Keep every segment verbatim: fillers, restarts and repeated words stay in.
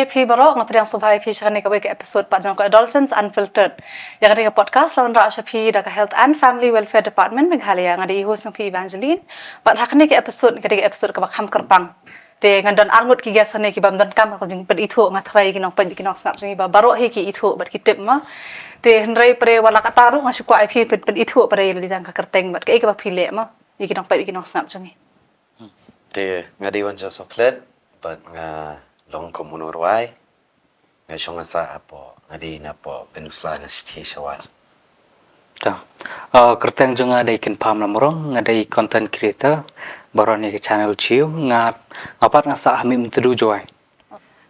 Phi baroh, nga pdiang sngewbha ïa phi sha kane kawei ka episode pat jong ka Adolescence Unfiltered. Ïa kane ka podcast la wanrah sha phi da ka Health and Family Welfare Department Meghalaya. Nga dei i host jong phi Evangeline. Bad ha kane ka episode, ka dei ka episode kaba kham kyrpang. Te ngan don arngut ki guest hangne kiba ym donkam ka jingpynithuh, nga tharai ki nongpeit ki nongsngap jong ngi ba baroh hi ki ithuh bad ki tip ma. Te hynrei pat wat la katta ruh nga shu kwah ïa phi pyn, pynithuh pat ïa lade tang ka kyrteng bad kaei kaba phi leh ma ïa ki nongpeit ki nongsngap jong ngi. Te nga dei Wan Joseph Klet bad nga long kum u nongrwai. Nga shong nga sah hapoh, nga dei na poh Peninsula, na Shithi Sawat. Ta. Uh, kyrteng jong nga dei Kynpham Lamrong, nga dei content creator baroh ne ka channel Chiu, nga nga pat nga sah ha Mihmyntdu, Jowai.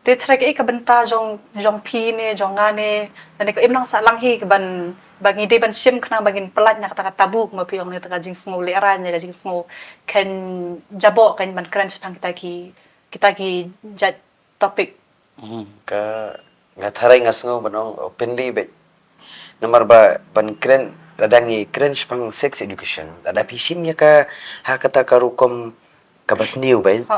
Te tharai kaei ka bynta jong, jong phi ne jong nga ne, ne ka im nang sah lang hi ka ban ba ngi dei ban shim khnang ba ngin pyllait na kata ka tabu, kumba phi ong, ne kata ka jingsngew lehraiñ ne ka jingsngew khein jaboh, khein ban kren shaphang kita ki, kita ki jait topic. Ka, nga tharai nga sngew ban ong openly beit. Namar ba ban kren, lada ngi kren shaphang sex education, lada phi shim ïa ka ha kata ka rukom kaba sniew beit.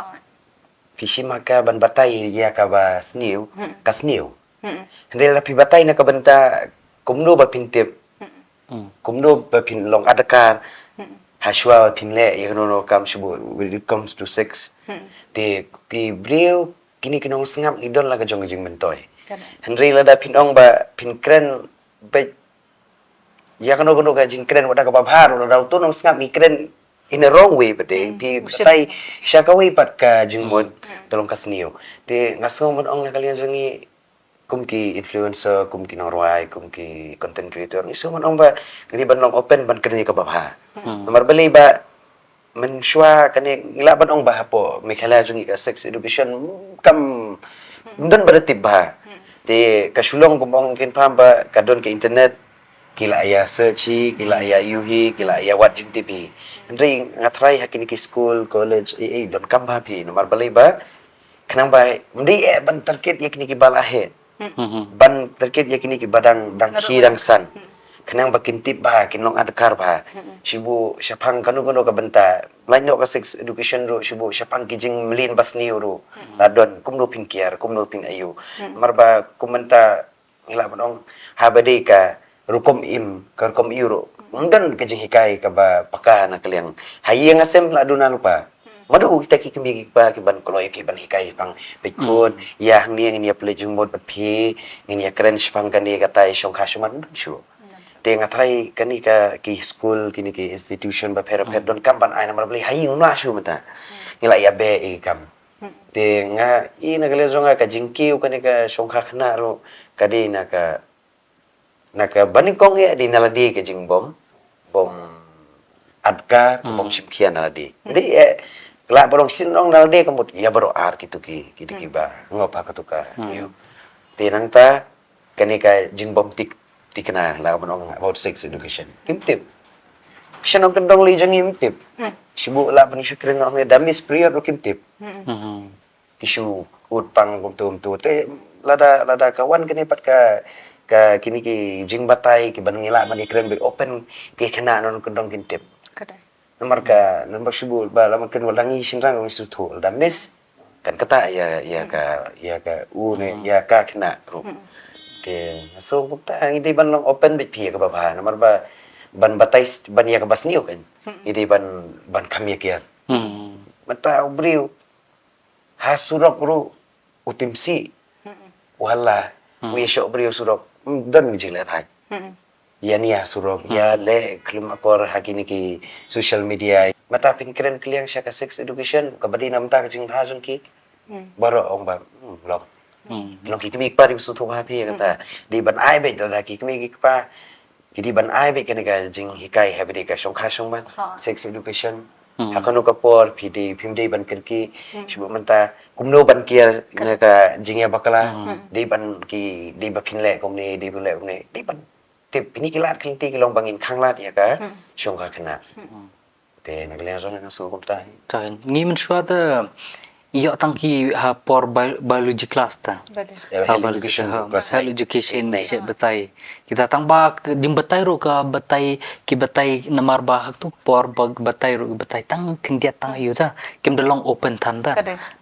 Phi shim ha ka ban batai ïa kaba sniew, ka sniew. Hynrei lada phi batai na ka bynta kumno ba phin tip, kumno ba phin long adkar ha shuwa ba phin leh ïa kano kano ka kam, shu when it comes to sex. Te ki briew, kine ki nongsngap ngi don la ka jong ka jingmyntoi. Hynrei lada phin ong ba phin kren beit ïa kano kano ka jingkren, wat da kaba bha ruh, lada uto u nongsngap ngi kren in a wrong way, bad phi batai sha kawei pat ka jingmut, te long ka sniew. Te nga sngew ban ong na ka liang jong ngi, kum ki influencer, kum ki nongrwai, kum ki content creator, ngi sngew ban ong ba ngi dei ban long open ban kren ïa kaba bha. Namar balei ba mynshuwa kane ngi lah ban ong ba hapoh Meghalaya jong ngi ka sex education kam don ba da tip bha. Te ka shu long kum ong Kynpham ba ka don ka internet, ki lah ïa search hi, ki lah ïa ïohi, ki lah ïa wad jingtip hi. Hynrei nga tharai ha kine ki school, college, ei ei, donkam bha phi, namar balei ba khnang ba ym dei eh ban target ïa kine kiba la heh, ban target ïa kine kiba dang, dang khie dang san, khnang ba kin tip bha, kin long adkar bha. Shu buh shaphang kano kano ka bynta, lait noh ka sex education ruh, shu buh shaphang ki jingmlien ba sniew ruh la don, kumno phin kiar, kumno phin aiu. Namar ba kum mynta ngi lah ban ong, haba dei ka rukom im, ka rukom ïew ruh ym don ka jinghikai kaba paka na ka liang. Ha ïing ha sem la duna lypa. Mano kita ki kmie ki kpa ki ban kloi phi ban hikai pang, peit khun, ïa hangne ngin ïa pynleit jingmut bad phi, ngin ïa kren shaphang kane katai, shongkha shongman, ym don shuh. Te nga tharai kane ka ki school, kine ki institution bapher bapher donkam ban ai, namar balei ha ïing ym lah shuh mynta. Ngi lah ïa beh ïa ki kam. Te nga i na ka liang jong nga ka jingkiew kane ka shongkha khynnah ruh ka dei na ka, na ka banyngkong eh dei na lade ka jingbym, bym adkar, bym shim khia na lade. Dei eh, lah ba long shisien ong na lade ka mut ïa baroh ar kito ki, kito kiba ngop ha kato ka ïew. Te nangta kane ka jingbym tik, tikna, lah ban ong about sex education, kim tip. Sha nongkyndong lei jong ngi ym tip. Shu buh lah ban shu kren ong da miss period ruh kim tip. Ki shu ud pang kumtu kumtu. Te lada, lada ka wan kane pat ka, ka kine ki jingbatai kiban ngi lah ban ïakren beit open, ki khynnah nongkyndong kin tip. Namar ka, namar shu buh ba la mat kren, wat la ngi shynrang ngi sngewthuh, lada miss kan ktah ïa, ïa ka, ïa ka u ne ïa ka khynnah ruh. Te nga sngew kumta ngi dei ban long open beit phi ïa kaba bha, namar ba ban batai ban ïa kaba sniew kan ngi dei ban, ban kham ïa kiar. Mynta u briew ha surok ruh u timsih, u hala, u ïashoh briew surok, ym don jinglehrain. Ïa nia surok, ïa leh khlem akor ha kine ki social media. Mynta phin kren kylliang sha ka sex education, kaba dei na mynta ka jingbha jong ki, baroh ong ba long, long ki kmie ki kpa dei ba sngewthuh bha phi ïa kata. Dei ban ai beit lada ki kmie ki kpa ki dei ban ai beit kane ka jinghikai ha ba dei ka shongkha shongman, sex education. Ha kano ka por phi dei, phim dei ban kyrkieh, shu buh mynta kumno ban kiar na ka jingïabakla, dei ban ki, dei ba phin leh kumne, dei ban leh kumne, dei ban tip. Kine ki lad ki lynti ki long ba ngin khanglad ïa ka shongkha khynnah. Te na ka liang jong nga sngew kumta. Ta ngi mynshuwa te ïoh tang ki ha por bi- biology class ta. Ha biology, ha health education, ki shet batai. Kita tang ba jingbatai ruh ka batai, ki batai namar ba ha tu por ba batai ruh ki batai tang khyndiat tang ïa ta. Kim da long open than ta.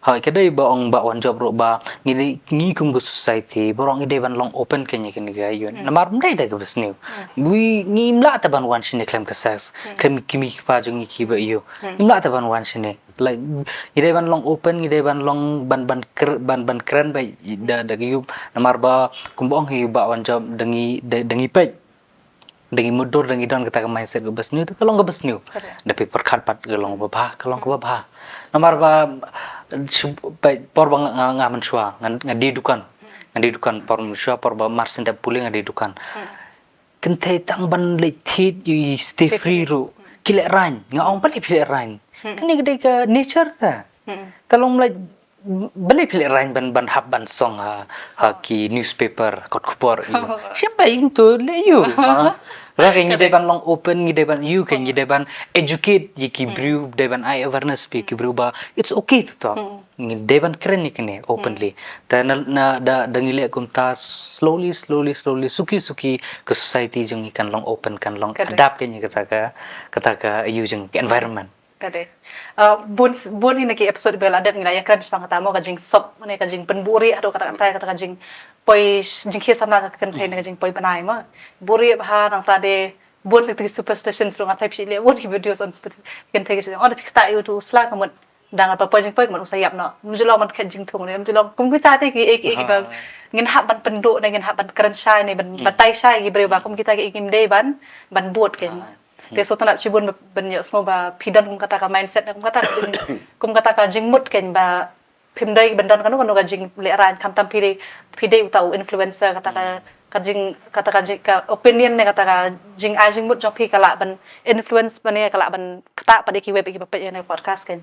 Ha ka dei ba ong ba wan jop ruh ba ngi kum ka society ba ruh ngi dei ban long open kane kane ka ïa namar ym dei ta ka ba sniew. Wi ngim lah ta ban wan shane khlem ka sex, khlem ki mei ki pa jong ngi ki ba ïa. Ngim lah ta ban wan shane. Like, ngi dei ban long open, ngi dei ban long ban ban kren ban ban kren ba da da ki ïa namar ba kum ba ong ïa ba wan jop da ngi da ngi peit. Da ngi mutdur da ngi don kata ka mindset ka ba sniew, ka long ka ba sniew. Da phi pyrkhat pat ka long ka ba bha, ka long ka ba bha. Namar ba por ba nga nga mynshuwa nga dei dukan. Nga dei dukan por mynshuwa por ba mar sendap pule nga dei dukan. Kynthei tang ban leit thied ïa Steph Reid ruh ki leh rain, nga ong balei phi leh rain. Kane ka dei ka nature ta. Ka long like balei phi leh rain ban ban hap ban song ha ha ki newspaper kot khubor ïa. Shim ba ïa to leh ïa. Ra ngi dei ban long open, ngi dei ban ïa ka ngi dei ban educate ïa ki briew, dei ban ai awareness ïa ki briew ba it's okay to talk. Ngi dei ban kren ïa kane openly. Te na na da da ngi leh kumta slowly slowly slowly suki suki ka society jong ngi kan long open, kan long adapt kane kata ka kata ka ïa jong ka environment. Ka dei. Bun bun hi na ki episode ba la dep ngi la ïa kren shaphang kata mo ka jingsop ne ka jingpynbuhrieh haduh kata kata kata ka jingpoi jingkhie samla ka kynthei ne ka jingpoi bnai mo. Buhrieh bha nangta de bun ki superstitions ruh nga thai phi leh bun ki videos on superstition. Kynthei ki on phi kata ïa u tu sla ka mut dang pa poi jingpoi ka mut u sa ïap noh. Ym ju long ban khet jingthung ne ym ju long kum kita te ki ei ki ei ki ba ngin hap ban pynduh ne ngin hap ban kren shai ne ban batai shai ki briew ba kum kita ki ei kim dei ban ban bud keiñ. Te sngewtynnat shibun ban ïohsngew ba phi don kum kata ka mindset ne kum kata ka jing kum kata ka jingmut keiñ ba phim dei ban don kano kano ka jinglehrain khamtam phi dei phi dei uta u influencer kata ka ka jing kata ka jing ka opinion ne kata ka jingai jingmut jong phi ka lah ban influence ba ne ka lah ban ktah pat ïa kiwei pat ki ba peit ïa ne podcast keiñ.